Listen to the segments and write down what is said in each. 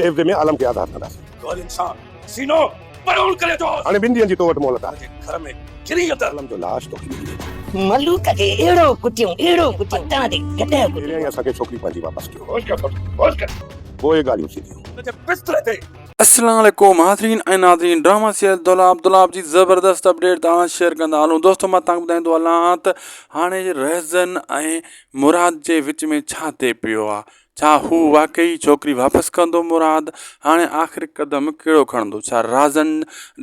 عيوضي ۾ عالم کي آزاد ڪنداسين. گهر انسان سينو پروڻ ڪري ٿو. هاڻي ٻن ڏينهن جي تو وٽ مهلت آهي. پنهنجي گهر ۾ گهري اندر. عالم جو لاش توکي ملي ويندو. ملوڪ کي اهڙو ڪٽيون اهڙو ڪٽيون تان تي گڏهه ڪٽيون. پهريائين اسان کي ڇوڪري پنهنجي واپس ڏيو. هوش ڪر پٽ هوش ڪر. پوء ڳالهيون ٿينديون. هن جي بستري تي. السلام عليڪم حاضرين ۽ ناظرين ڊراما سيريل دولاب دولاب جي زبردست اپڊيٽ توهان شيئر ڪندا هلون دوستو مان توهان کي ٻڌائيندو هلان ته هاڻي رهزن ۽ مراد جي وچ ۾ ڇا ٿئي پيو آ ڇا هو واقعي ڇوڪري واپس ڪندو مراد هاڻي آخر قدم ڪهڙو کڻندو ڇا رازن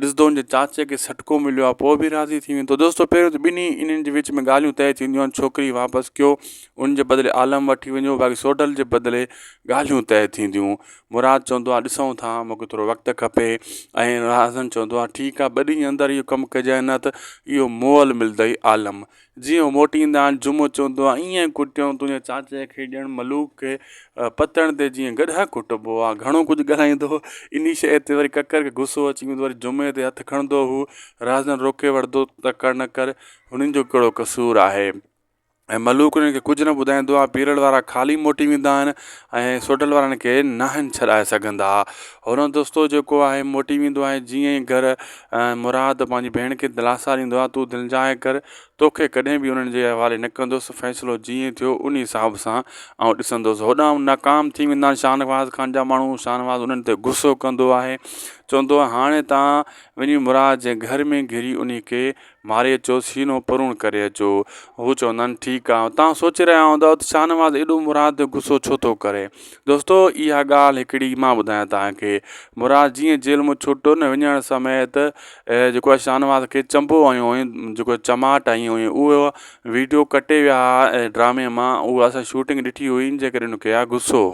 ڏسندو هن جي چاچي کي سٽڪو مليو آهي پوء به راضي ٿي ويندو دوستو پهريون ته ٻنهي انهن جي وچ ۾ ڳالهيون طئي ٿينديون آهن ڇوڪري واپس ڪيو ان جي بدلي عالم وٺي وڃو باقي سوڍل جي بدلي ڳالهيون طئي ٿينديون مراد چوندو آهي ڏسون ٿا مونکي ٿورو وقت کپي ۽ رازن چوندو آهي ٺيڪ آهي ٻه ڏينهن اندر اهو ڪم ڪجانء نه ته اهو مئل ملندئي عالم جيئن هو موٽي ايندا آهن، جمعو چوندو آهي، ائين ڪٽيو تنهنجي چاچي کي ڄڻ ملوڪ کي پتڻ تي جيئن گڏهه ڪٽبو آهي. گهڻو ڪجهه ڳالهائيندو هو. انهي شيء تي وري ڪڪر کي غصو اچي ويندو. وري جمعي تي هٿ کڻندو هو. رازن روڪي وٺندو تڪڙ نه ڪر، هنن جو ڪهڙو قصور آهي. ۽ ملوڪ انهن کي ڪجهه نه ٻڌائيندو آهي. پيرل وارا خالي موٽي ويندا آهن ۽ سوڍل وارن کي ناهن ڇڏائي سگهندا. هورنهن دوستو جيڪو آهي موٽي ويندو آهي. جيئن ئي گهر مراد پنهنجي ڀيڻ کي دلاسا ڏيندو آهي تون دلجاء ڪر توکي ڪڏهن به انهن جي حوالي نه ڪندس فيصلو جيئن ٿيو انهي حساب سان آئون ڏسندس هوڏانهن ناڪام ٿي ويندا آهن شاهنواز خان جا ماڻهو شاهنواز انهن تي غصو ڪندو آهي چوندو آهي هاڻي تان وڃي مراد جي گهر ۾ گهري انهي کي ماري اچو، سينو پروڻ ڪري اچو. هو چوندا آهن، ٺيڪ آ. توهان سوچي رهيا هوندؤ ته شاهنواز ايڏو مراد تي غصو ڇو ٿو ڪري؟ دوستو اها ڳالهه هڪڙي مان ٻڌايان توهان کي. مراد جيئن جيل مان ڇٽو نه وڃڻ سميت جيڪو آهي شاهنواز کي چنبو هنيو هئائين جيڪو چماٽ هنئي هئي اهو ويڊيو ڪٽي ويا ها ڊرامي مان اهو اسان شوٽنگ ڏٺي هئي ان جي ڪري هن کي آ غصو.